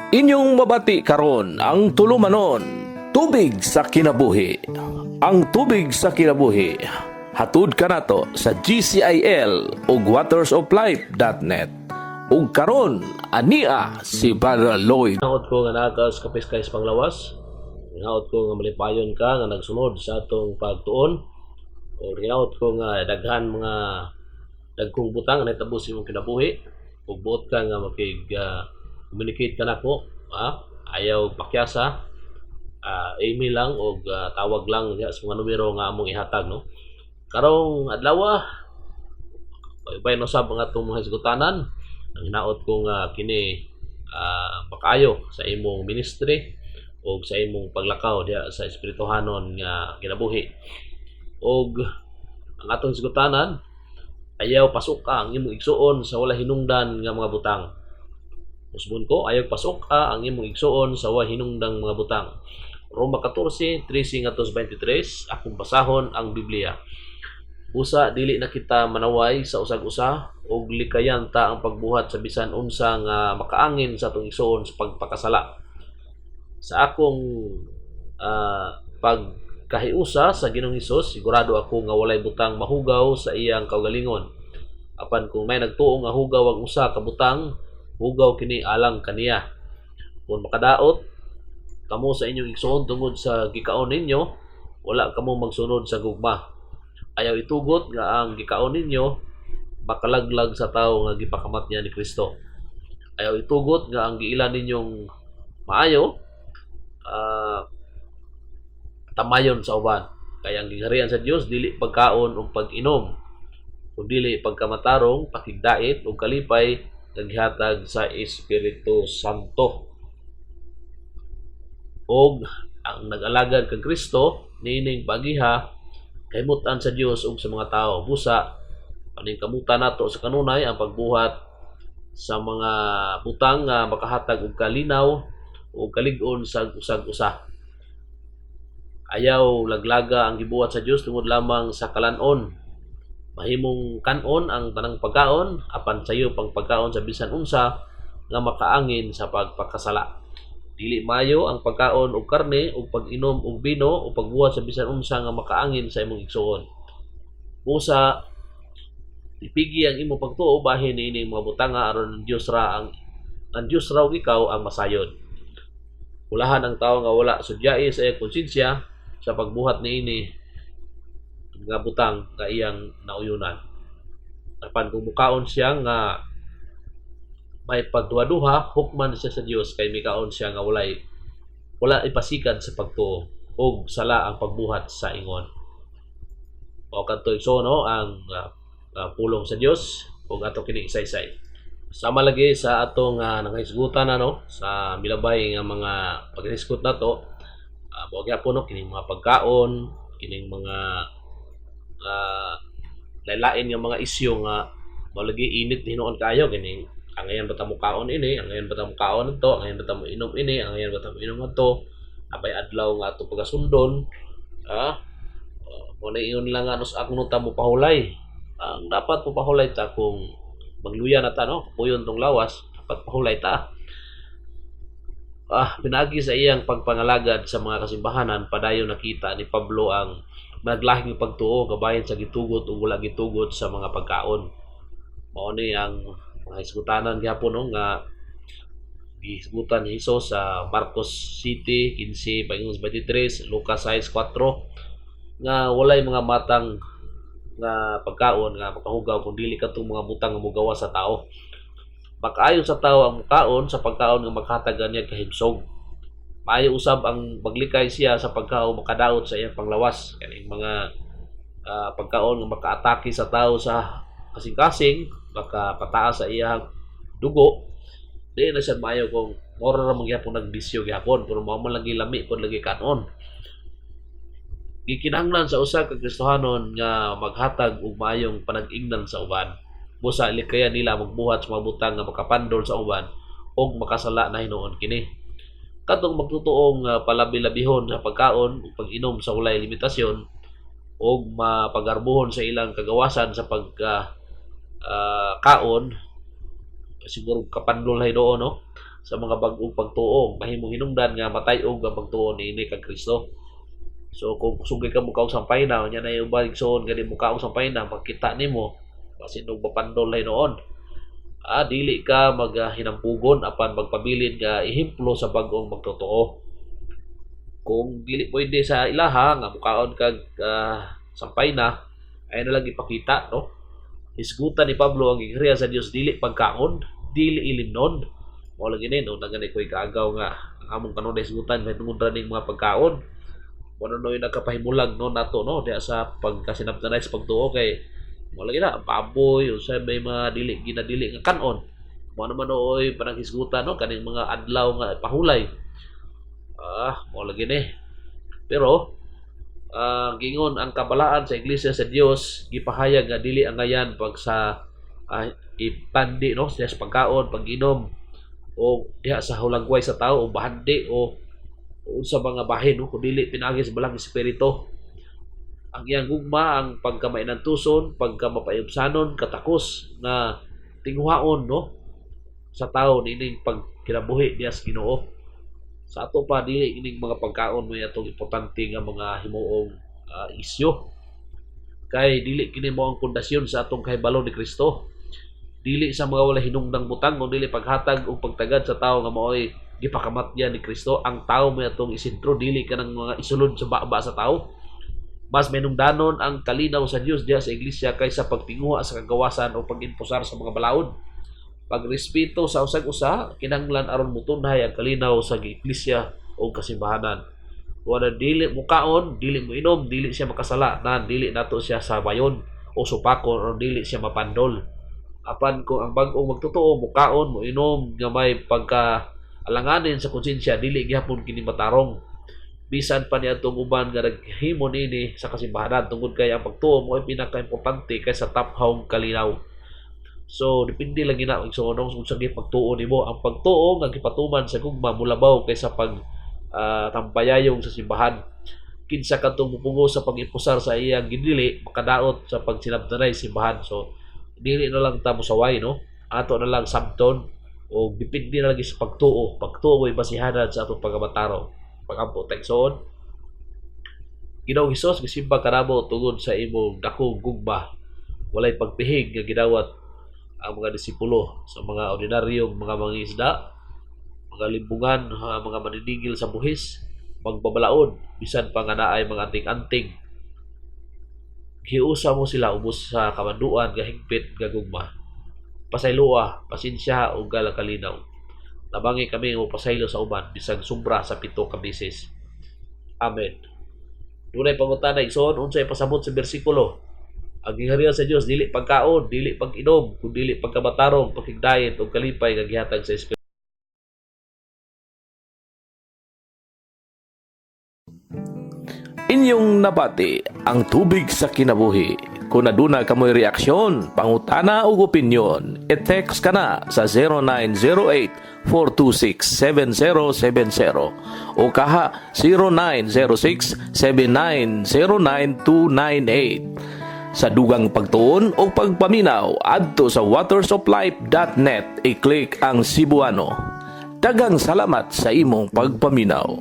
Inyong mabati karon ang tulumanon, Tubig sa Kinabuhi. Ang Tubig sa Kinabuhi hatud kanato sa GCIL ug watersoflife.net. Ug karon ania si Brother Lloyd. Hinaot ko nga naa ka sa kapis-kay sa panglawas. Hinaot ko nga malipayon ka nga nagsunod sa atong pagtuon. O hinaot ko nga daghan mga dagkong butang nga nahitabo sa imong kinabuhi. Ug buot ka nga makig communicate ka nako, ha? Ayaw pakyasa. Email lang o tawag lang diha sa mga numero nga among ihatag, no. Karong adlaw, bay no sab ang atong mga hisgutanan. Ang hinaot ko nga kini makaayo sa imong ministry o sa imong paglakaw diha sa espirituhanon nga kinabuhi. Og ang atong hisgutanan, ayaw pasuk-a ang imong igsuon sa wala hinungdan nga mga butang. Usbon ko, ayaw pasuk-a ang imong igsuon sa wala hinungdang mga butang. Roma 14:13 ngadto 23, akong basahon ang Biblia. Busa dili na kita manaway sa usag-usa ug likayan ta ang pagbuhat sa bisan unsa nga makaangin sa atong igsuon sa pagpakasala. Sa akong pagkahiusa sa Ginoong Hesus, sigurado ako nga walay butang mahugaw sa iyang kaugalingon. Apan kung may nagtuo nga hugaw ang usa ka butang, hugaw kini alang kaniya. Kung makadaot kamo sa inyong igsuon tungod sa gikaon ninyo, wala kamo magsunod sa gugma. Ayaw itugot nga ang gikaon ninyo makalaglag sa tawo nga gipakamatyan ni Kristo. Ayaw itugot nga ang giila ninyong maayo tamayon sa uban. Kay ang gingharian sa Dios dili pagkaon ug pag-inom, kun dili pagkamatarong, pakigdait ug kalipay nga gihatag sa Espiritu Santo. Og ang nag-alagad kang Kristo niining pagiha kahimutan sa Dios ug sa mga tao. Busa paningkamutan nato sa kanunay ang pagbuhat sa mga butang nga makahatag og kalinaw o kalig-on sa usag usa. Ayaw laglaga ang gibuhat sa Dios tungod lamang sa kalanon. Mahimong kanon ang tanang pagkaon, apan sayo pang pagkaon sa bisan unsa nga makaangin sa pagpakasala. Dili maayo ang pagkaon og karne ug pag-inom og bino o pagbuhat sa bisan unsa nga makaangin sa imong igsuon. Busa ipigi ang imong pagtuo bahin niining mga butanga aron ang Dios ra ug ikaw ang masayod. Ulahan ang tawo nga wala sudyai sa iyang konsensya sa pagbuhat niini nga butang nga iyang nauyunan. Apan kung mukaon siya nga may pagduha-duha, hukman siya sa Dios kay mikaon siya nga wala ipasikad sa pagtuo ug sala ang pagbuhat sa ingon. O kadto, igsoon, no, ang pulong sa Dios ug ato kini isaysay. Sama lagi sa atong nanghisgutan, ano, sa milabay nga mga paghisgot nato, mao gyapon, no, kining mga pagkaon, kining mga lain-lain nga mga isyu nga mao lagi init hinuon kaayo, kining angayan ba ta mokaon ini, angayan ba ta mokaon adto, angayan ba ta mo inom ini, angayan ba ta mo inom adto, abay adlaw nga ato pagasundon, mo na ingon lang nga nus akno ta mo pahulay. Ang dapat mo pahulay ta kung magluya na ta, no, kapuyon tong lawas, dapat pahulay ta. Pinagi sa iyang pagpangalagad sa mga kasimbahanan, padayon nakita ni Pablo ang naglahing pagtuo kabahin sa gitugot ug wala gitugot sa mga pagkaon. Mao ni ang mga hisgutanan gihapon, no, nga gihisgutan ni Hesus sa Marcos 7:15 paingon sa 23, Lucas 6:4, nga walay mga matang nga pagkaon nga makahugaw kung dili katong mga butang nga mogawas sa tao. Makaayo sa tao ang mukaon sa pagkaon nga maghatag niya kahimsog. Maayo usab ang maglikay siya sa pagkaon makadaot sa iyang panglawas. Kaning mga pagkaon nga makaatake sa tao sa kasing-kasing, makapataas sa iyang dugo, di na siya maayo kung moro ra man gyapon nagbisyo gyapon, pero mao man lagi lami pud lagi kanon. Gikinahanglan sa usa ka Kristohanon nga maghatag og maayong panag-ingnan sa uban. Busa likayan nila magbuhat sa mga butang nga makapandol sa uban og makasala na hinuon kini. Katong magtutuong palabi-labihon sa pagkaon ug pag-inom sa walay limitasyon og mapagarbuhon sa ilang kagawasan sa pagka kaon. Siguro kapandol hinuon, no, sa mga bag-ong pagtuo, mahimong hinungdan nga matay-og ang pagtuo niini kang Kristo. So kung sugay ka mukaon sampay na, unya na yung uban, igsoon, nga di mukaon sampay na, makita nimo basin og mapandol hinuon. Dili ka maghinampugon apan magpabilin nga ehemplo sa bag-ong magtotoo. Kung dili pwede sa ilaha nga mukaon kag sampay na, ay na lang ipakita, no? Hisgutan ni Pablo, ang gingharian sa Dios dili pagkaon, dili ilimnon. Mao lagi ni, no, nagani ko'y kaagaw nga ang among kanunay hisgutan may tungod ra ning mga pagkaon. Mo na no'y nagkapahimulag, no, nato, no, diha sa pagkasinabtanay sa pagtuo, kay mo lagi na baboy unsay may mga dili ginadili nga kanon. Mo naman nooy pananghisgutan, no, kaning mga adlaw nga pahulay. Mo lagi ni. Pero gingon ang kabalaan sa Iglesia sa Dios gipahayag nga dili angayan pag sa ipandi, no, sa pagkaon, pag-inom o diha sa hulagway sa tao o bahandi o unsa mga bahin, no, kung dili pinaagi sa Balaang Espiritu. Ang iyang gugma, ang pagkamainantuson, pagkamapaibsanon, katakos na tinguhaon, no, sa tao niining pagkinabuhi diha sa Ginoo. Sa ato pa, dili ining mga pagkaon mo atong importante nga mga himuong isyu. Kay dili kini mo ang pundasyon sa atong kahibalo ni Kristo. Dili sa mga wala hinungdang butang, kung dili paghatag o pagtagad sa tao nga mao'y gipakamatyan ni Kristo. Ang tao mo atong isentro, dili ka ng mga isulod sa baba sa tao. Mas minungdanon ang kalinaw sa Dios diha sa iglesia kaysa pagtinguha sa kagawasan o pag-impusar sa mga balaod. Pagrespeto sa usag usa kinahanglan aron motunhay ang kalinaw sa iglesia o kasimbahanan. Wala dili mo kaon, dili mo inom, dili siya makasala, nan dili nato siya sabayon o supakon o dili siya mapandol. Apan kung ang bag-ong magtotoo mukaon, mo inom nga may pagka alanganin sa konsensya, dili gihapon kini matarong. Bisan pa niadtong uban nga naghimo niini sa kasimbahanan, tungod kay ang pagtuo mo ay pinakaimportante kaysa taphawng kalinaw. So depende lang gina, igsoon, kung sa pagtuo nimo. Ang pagtuo nga gipatuman sa gugma mulabaw kaysa pag tampayayong sa simbahan. Kinsa kadtong mupunggo sa pag-impusar sa iyang gidili, makadaot sa pagsinabtanay simbahan. So dili na lang ta mosaway, no, ato na lang sabton o depende na lagi sa pagtuo. Pagtuo mo'y basihanan sa atong pagkamataro. Pagampo ta, igsoon. Ginoong Hesus, gisimba kanamo tungod sa imong dakong gugma. Walay pagpihig nga gidawat ang mga disipulo sa mga ordinaryong mga mangingisda, mga limbungan, mga maniningil sa buhis, magbabalaod, bisan pa nga naay mga anting-anting. Giusa mo sila ubos sa kamanduan nga higpit nga gugma. Pasayloa, pasensya ug kalinaw. Tabangi kami mo pasaylo sa uban bisag sobra sa 7 ka beses. Amen. Dunay pangutana, igsoon: unsay pasabot sa bersikulo? Ang gingharian sa Dios dili pagkaon, dili pag-inom, kun dili pagkamatarong, pakigdayet ug kalipay nga gihatag sa Espiritu. Inyong nabati ang Tubig sa Kinabuhi. Kung aduna kamoy reaksyon, pangutana ug opinyon, i-text ka na sa 0908-426-7070 o kaha 0906-7909298. Sa dugang pagtuon o pagpaminaw, adto sa watersoflife.net, i-click ang Cebuano. Daghang salamat sa imong pagpaminaw.